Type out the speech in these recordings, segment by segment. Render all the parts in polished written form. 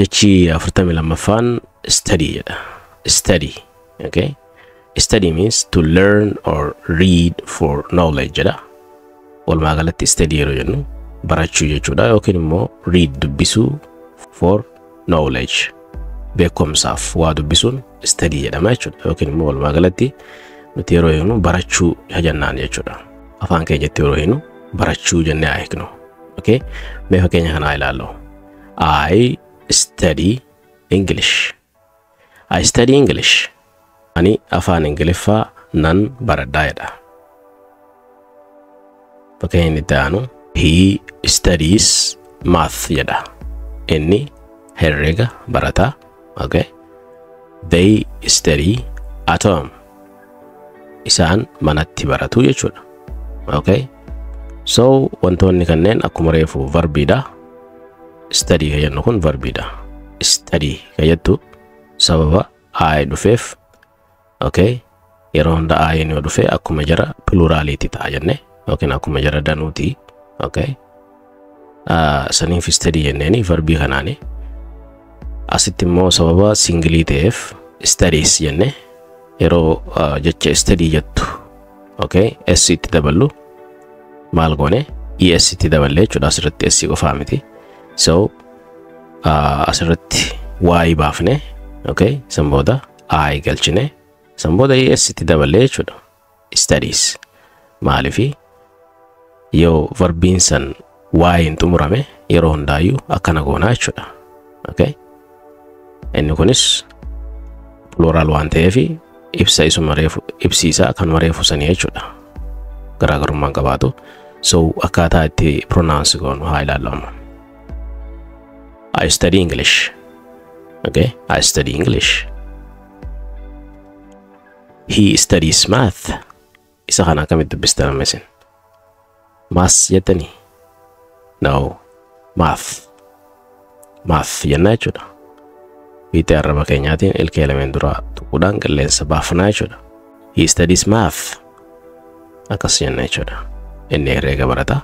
Jechi 42ffaan study jedha. Study. Okay. Study means to learn or read for knowledge jedha. Walumaa galatti study yeroo jennu barachuu jechuudha yookiin immoo read, dubbisuu, for knowledge, beekumsaaf waa dubbisuun study jedhama jechuudha. Yookiin immoo walumaa galatti nuti yeroo hiiknu barachuu jennaan jechuudha. Afaan keenyatti yeroo hiiknu barachuu jennee haa hiiknu. Okay? Mee fakkeenya kanaa ilaallu. I study English. I study English. Ani afaan Ingiliffaa nan baradhaa jedha. Fakkeenya inni itti aanu he studies math jedha. Inni herrega barata. Okay. They study at home. Isaan manatti baratu jechuudha. Okay. So wantoonni kanneen akkuma reefu verbiidha. Study kan jennu kun verbiidha. Study kan jettu sababa I dhufeef, okay, yeroo hunda I yoo dhufe akkuma jara pluraliiti ta'a jenne yookiin akkuma jara danuuti. Okay. Saniif study jenneeni verbii kanaani. Asitti immoo sababa single ta'eef studies jenne. Yeroo jecha study jettu, okay, s itti daballu maal goone? Es itti daballe jechuudha. Asirratti s qofaa miti. So asirratti y baafne, okay, san booda i galchine, san booda es itti daballe jechuudha. Studies. Maalifi? Yoo verbiin san y hin xumurame yeroo hundaayyuu akkana goonaa jechuudha. Okay, inni kunis plural waan ta'eef ibsa isuma reefu, ibsi isaa kanuma reefu sanii jechuudha. Garaagarummaan qabaatu. So akkaataa itti pronounce goonu haa ilaallu amma. I study English. Okay, I study English. He studies math. Isa kana akkamitti dubbistan amma isin? Maths jettanii? No, math. Math jennaa jechuudha. Fiixee arraba keenyaatiin ilkee lameen duraa tuquudhaan qilleensa baafnaa jechuudha. He studies math. Akkas jenna jechuudha. Inni herreega barata.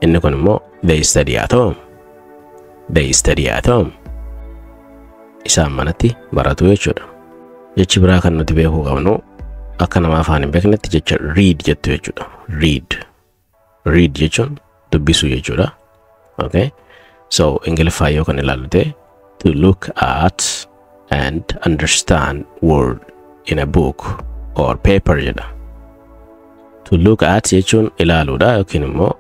Inni kun immoo they study at home. They study at home. Isaan manatti baratu jechuudha. Jechi biraa kan nuti beekuu qabnu akka nama afaan hin beeknetti jecha read jettu jechuudha. Read. Read jechuun dubbisuu jechuudha. Okay. So Ingiliffaa yoo kan ilaallu ta'e, to look at and understand word in a book or paper jedha. To look at jechuun ilaaluudha yookiin immoo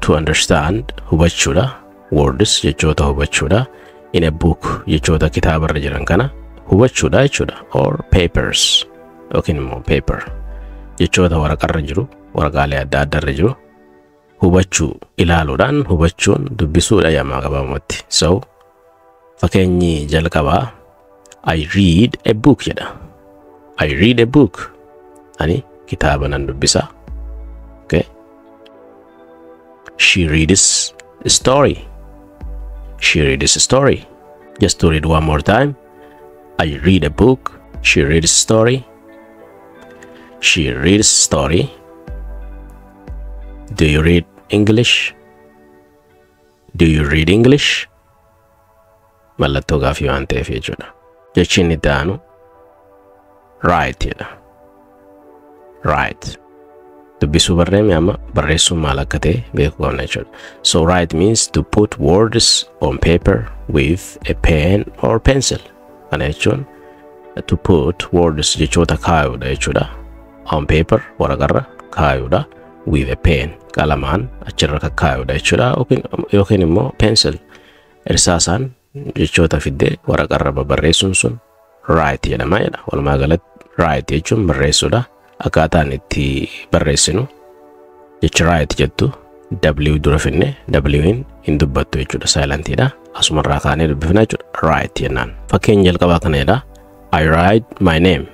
to understand hubachuudha. Words, jechoota hubachuudha. In a book, jechoota kitaabarra jiran kana hubachuudha jechuudha. Or papers, yookiin immoo paper, jechoota waraqarra jiru, waraqaalee adda addaarra jiru hubachuu, ilaaluudhaan hubachuun dubbisuudha jedhama gabaabumatti. So fakkeenyi jalqabaa I read a book jedha. I read a book. Ani kitaaba nan dubbisa. Okay. She reads a story. She reads a story. Just to read one more time. I read a book. She reads a story. She reads story. Do you read English? Do you read English? Mallattoo gaafii waan ta'eef jechuudha. Jechi inni itti aanu write jedha. Write. Dubbisuu barreeme, amma barreessuun maal akka ta'e beekuu qabna jechuudha. So write means to put words on paper with a pen or pencil. Kana jechuun to put words, jechoota kaayuudha jechuudha. On paper, waraqarra kaayuudha. With a pen, qalamaan achirra kakkaayuudha jechuudha. Yookiin immoo pencil, irsaasaan jechoota fiddee waraqarra barreessuun sun write jedhama jedha. Walumaa galatti write jechuun barreessuudha. Akkaataan itti barreessinu jecha write jettu W dura finne, W hin dubbattu jechuudha. Silentiidha. Asumarraa kaanee dubbifna jechuudha. Write jennaan. Fakkeenya jalqabaa kana jedha. I write my name.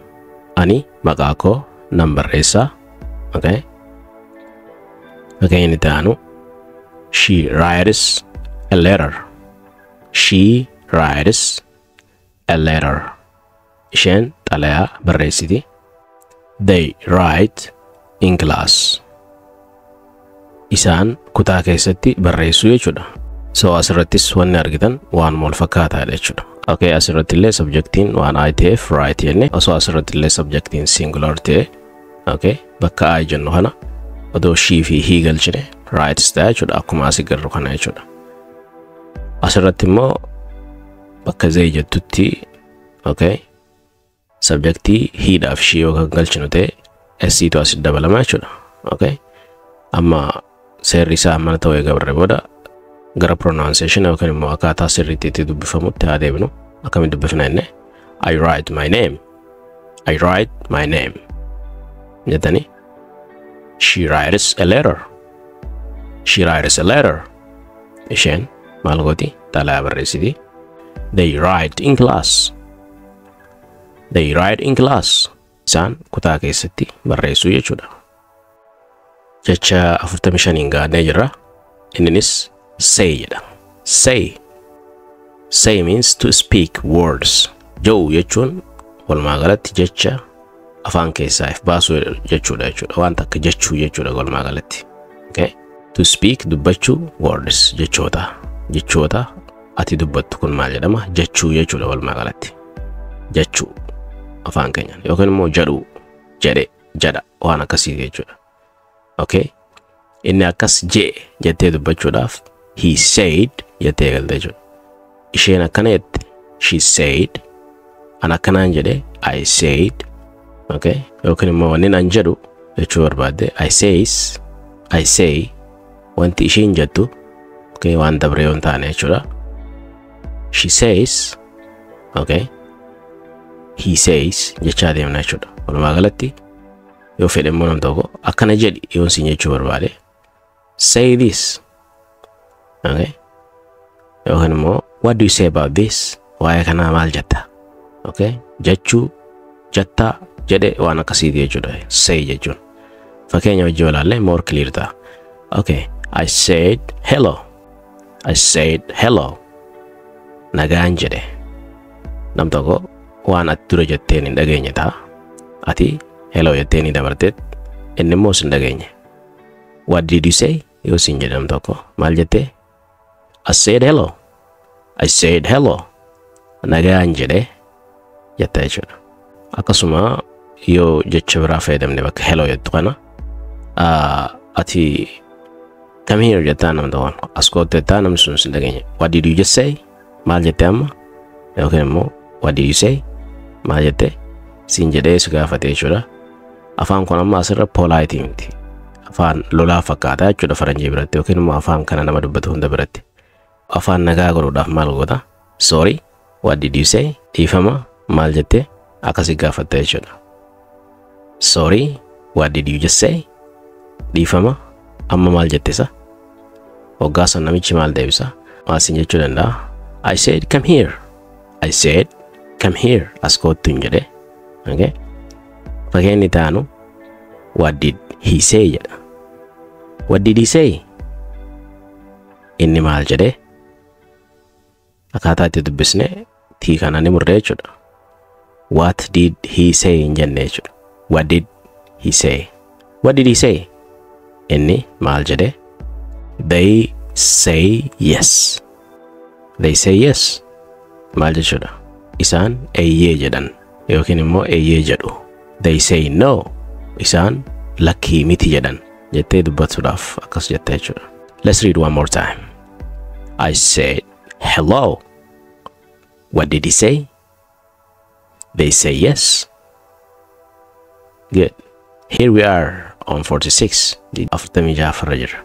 Ani maqaa koo nan barreessaa. Okay. Fakkeenya itti aanu she writes a letter. She writes a letter. Isheen xalayaa barreessiti. They write in class. Isaan kutaa keessatti barreessuu jechuudha. So asirrattis wanni argitan waan wal fakkaataadha jechuudha. Okay, asirratti illee subjectiin waan I ta'eef write jenne. Osoo asirratti illee subjectiin singular ta'e, okay, bakka I jennu kana odoo she fi he galchine writes ta'a jechuudha, akkuma asii garru kana jechuudha. Asirratti immoo bakka they jettutti, okay, subjectii he dhaaf she yoo kan galchinu ta'e s tu asitti dabalama jechuudha. Okay. Amma seerri isaa mana ta'uu eega barree booda gara pronunciation yookaan immoo akkaataa sirriitti itti dubbifamutti haa deebinu. Akkamitti dubbifna inni? "I write my name." "I write my name" jettanii. "She writes a letter." "She writes a letter." Isheen maal gooti? Xalayaa barreessiti. "They write in class." "They write in class." Isaan kutaa keessatti barreessuu jechuudha. Jecha 45n gaannee jirra. Inninis say jedha. Say. Say means to speak words. Jedhu jechuun walumaa galatti jecha afaan keessaa if baasuu jechuudha. Wanta akka jechuu jechuudha walumaa galatti. Okay? To speak, dubbachuu, words, jechoota. Jechoota ati dubbattu kun maal jedhama? Jechuu jechuudha walumaa galatti. Jechuu afaan keenyaan yookiin immoo jedhuu, jedhe, jedha, waan akkasii jechuudha. Okay? Inni akkas jee jettee dubbachuudhaaf "he said" jettee eegalte jechuudha. Isheen akkana jette, she said. An akkanaan jedhe, I said. Okay? Yookiin immoo wanni an jedhu jechuu barbaadde, I says, I say. Wanti isheen jettu, okay, waan dabre yoo hin taane jechuudha. She says, okay? He says jechaa deemna jechuudha. Walumaa galatti yoo fedhe immoo nam tokko akkana jedhi yoon siin jechuu barbaade, "Say this." Okay? Yookiin immoo "What do you say about this?" Waa'ee kanaa maal jetta? Okay? Jechuu, jettaa, jedhe, waan akkasiiti jechuudha. Say jechuun. Fakkeenya wajjin ilaalle more clear ta'a. Okay. I said hello. I said hello. Nagaan jedhe. Nam tokko waan ati dura jetteen hin dhageenye ta'a. Ati hello jettee ni dabarteet, inni immoo sin dhageenye. "What did you say?" yoo siin jedhe nam tokko, maal jettee? "I said hello. I said hello." Nagaan jedhe jetta jechuudha. Akkasuma yoo jecha biraa fayyadamne bakka hello jettu kana, ati "Come here" jettaa nama tokkoon, as kootu jettaa, namni sun sin dhageenye. "What did you just say?" Maal jette amma? Yookiin immoo "What did you say?" Maal jette siin jedhee si gaafate jechuudha. Afaan kun amma asirra polite miti. Afaan lolaa fakkaata jechuudha faranjii biratti yookiin immoo afaan kana nama dubbatu hunda biratti. Afaan nagaa godhuudhaaf maal goota? "Sorry, what did you say?" Dhiifama, maal jette? Akkasii gaafatta jechuudha. "Sorry, what did you just say?" Dhiifama, amma maal jette isa? Waggaa san namichi maal deebisa? Maal siin jechuu danda'a? "I said come here." "I said come here." As koottu hin jedhe. Okay? Fakkeenyi taanu "What did he say?" jedha. "What did he say?" Inni maal jedhe? Akkaataa itti dubbisne tii kana ni murree jechuudha. "What did he say" hin jenne jechuudha. "What did he say?" "What did he say?" Inni maal jedhe? They say yes. They say yes. Maal jechuudha? Isaan eeyyee jedhan yookiin immoo eeyyee jedhu. They say no. Isaan lakkii miti jedhan jettee dubbatuudhaaf akkas jette jechuudha. Let's read one more time. I said hello. What did he say? They say yes. Good. Here we are on 46. 46ffarra jira.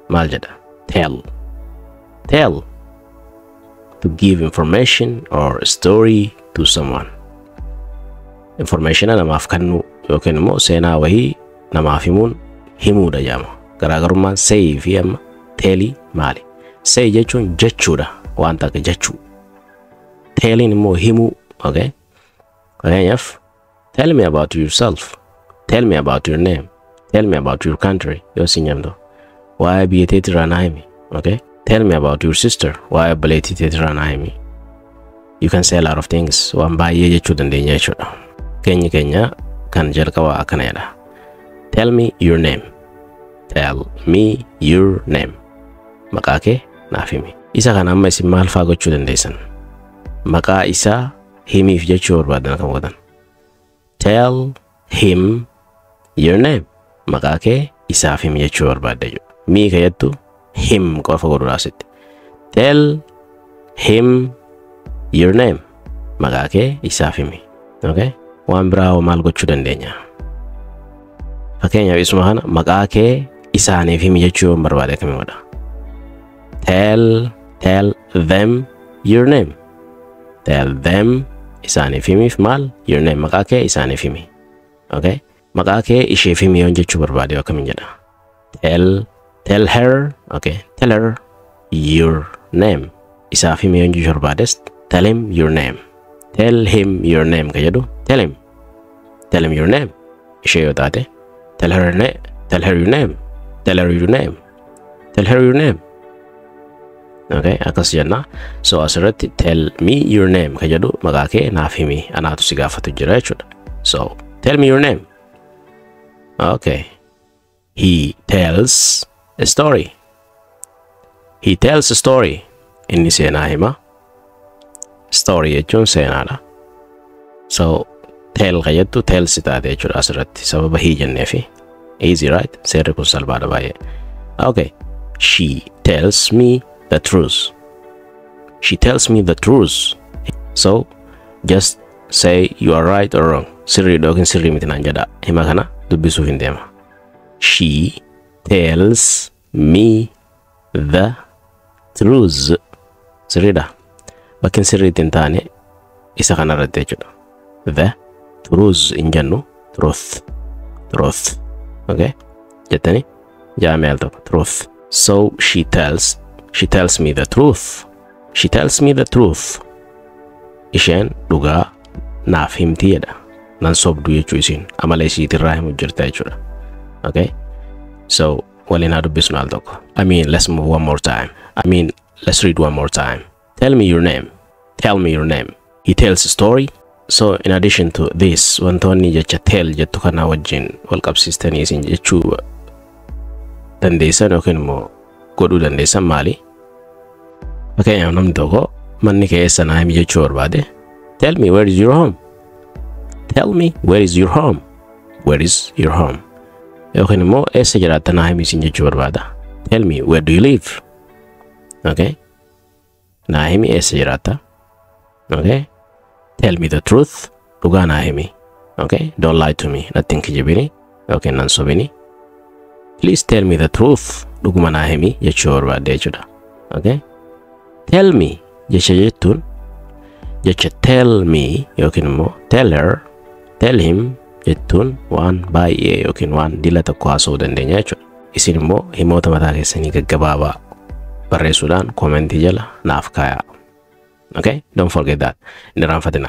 Maal jedha? Tell. Tell. To give information or a story to someone. Informationa namaaf kennuu yookiin immoo seenaa wahii namaaf himuun himuudha jedhama. Garaagarummaan say fi amma tellii maali? Say jechuun jechuudha, wanta akka jechuu. Telliin immoo himuu. Okay? Fakkeenyaaf, "Tell me about yourself. Tell me about your name. Tell me about your country" yoo siin jedhamtu, waa'ee biyya teetirraa naa himi. Okay? "Tell me about your sister." Waa'ee obboleettii teetirraa naa himi. You can say a lot of things. Waan baay'ee jechuu dandeenya jechuudha. Keenya keenya kan jalqabaa akkana jedha. Tell me your name. Tell me your name. Maqaa kee naaf himi. Isa kana amma isin maal faa gochuu dandeessan? Maqaa isaa himiif jechuu barbaadan akkam gootan? Tell him your name. Maqaa kee isaaf himi jechuu barbaadde jechuudha. Me ka jettu him qofa godhuudha asitti. Tell him your name. Maqaa kee isaaf himi. Okay? Waan biraa hoo maal gochuu dandeenya? Fakkeenyaaf, isuma kana maqaa kee isaaniif himi jechuu yoon barbaade akkamii godha? Tell them your name. Tell them, isaaniif himiif maal? Your name, maqaa kee isaaniif himi. Okay? Maqaa kee isheef himi yoon jechuu barbaade akkamiin jedha? Tell her, okay? Tell her your name. Isaaf himi yoon jechuu barbaades, tell him your name. Tell him your name ka jedhu, tell him. Tell him your name. Ishee yoo taate, tell her your name. Tell her your name. Tell her your name. Okay, akkas jenna. So asirratti tell me your name ka jedhu, maqaa kee naaf himi, anaatu si gaafatu jira jechuudha. So tell me your name. Okay. He tells a story. He tells a story. Inni seenaa hima. Story jechuun seenaadha. So tell ka jettu tells taate jechuudha asirratti sababa he jenneefi. Easy, right? Seerri kun salphaadha baay'ee. Okay. She tells me the truth. She tells me the truth. So just say you are right or wrong. Sirriidha yookiin sirrii miti naan jedha. Hima kana dubbisuuf hin deema. She tells me the truth. Sirriidha. Bakki sirriitti hin taane isa kanarratti jechuudha. The truth hin jennu, truth. Truth. Okay? Jettanii jaamee al tokko, truth. So she tells me the truth. She tells me the truth. Isheen dhugaa naaf himti jedha. Nan sobdu jechuu, isiin amala isiitirraa himu jirta jechuudha. Okay? So waliin haa dubbisnu al tokko. I mean, let's move one more time. I mean, let's read one more time. Tell me your name. Tell me your name. He tells a story. So in addition to this, wantoonni jecha tell jettu kana wajjin wal qabsiistanii isin jechuu dandeessan yookiin immoo godhuu dandeessan maali? Fakkeenyaaf, namni tokko manni kee eessa naa himi jechuu barbaade, tell me where is your home. Tell me where is your home. Where is your home? Yookiin immoo eessa jiraatta naa himi isin jechuu barbaada. Tell me where do you live? Okay? Naa himi eessa jiraatta? Okay? Tell me the truth. Dhugaa naa himi. Okay? Don't lie to me. Natti hin kijibini yookiin nan sobini. Please tell me the truth. Dhuguma naa himi jechuu barbaadde jechuudha. Okay? Tell me jecha jettuun, jecha tell me yookiin immoo tell her, tell him jettuun waan baay'ee yookiin waan dila tokko haasa'uu dandeenya jechuudha. Isin immoo himoota mataa keessanii gaggabaabaa barreessuudhaan koomentii jala naaf kaayaa. Okay? Don't forget that. Hin irraanfatina.